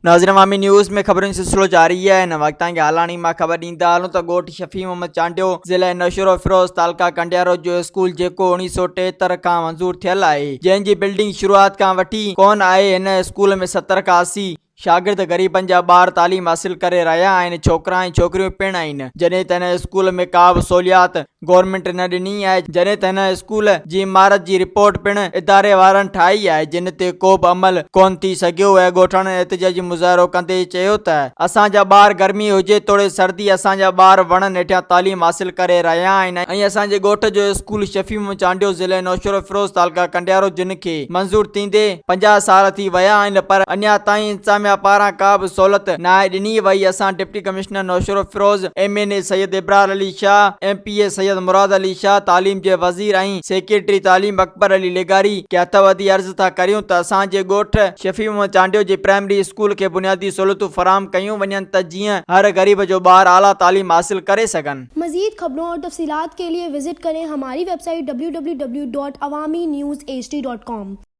ناظرين عوامي نيوز ۾ خبرن جو سلسلو جاري آهي هن وقت تائين هالاڻي مان خبر ڏيندا هلون ته ڳوٺ شفيع محمد چانڊيو ضلعي نوشهروفيروز تعلقه ڪنڊيارو جو اسڪول جيڪو 1973 کان منظور ٿيل آهي جنهن جي بلڊنگ شروعات کان وٺي ڪون آهي هن اسڪول ۾ 70 کان 80 شاگرد غريبن جا ٻار تعليم حاصل ڪري رهيا آهن ڇوڪرا ۽ ڇوڪريون پڻ آهن جڏهن ته هن اسڪول ۾ ڪا به سهوليات گورنمينٽ نه ڏني آهي جڏهن ته هن اسڪول جي عمارت جي رپورٽ پڻ اداري وارن ٺاهي آهي جن تي ڪو به عمل ڪونه ٿي سگهيو ۽ ڳوٺاڻن احتجاجي مظاهرو ڪندي چيو ته اسان جا ٻار گرمي هجي توڙي سردي اسان جا ٻار وڻن هيٺيان تعليم حاصل ڪري رهيا آهن ۽ اسان جي ڳوٺ جو اسڪول شفيع محمد چانڊيو ضلعي نوشهروفيروز تعلقه ڪنڊيارو جن کي منظور ٿيندي 50 سال ٿي ويا آهن پر اڃا تائين انتظاميا پاران ڪا به سهولت ناهي ڏني وئي اسان deputy commissioner Naushahro Feroze, M N A Syed Ibrar Ali Shah, M P A Syed Murad Ali Shah, تعليم جي وزير ۽ سيڪريٽري تعليم اڪبر علي لغاري کي هٿ وڌي عرض ٿا ڪريون ته اسان جي ڳوٺ شفيع محمد چانڊيو جي پرائمري اسڪول کي بنيادي سهولتون فراهم ڪيون وڃن ته جيئن هر غريب جو ٻار اعليٰ تعليم حاصل ڪري سگهن. مزيد خبرون اور تفصيلات کے لئے وزٽ ڪرين ھماري web site www.awamiNewsHD.com.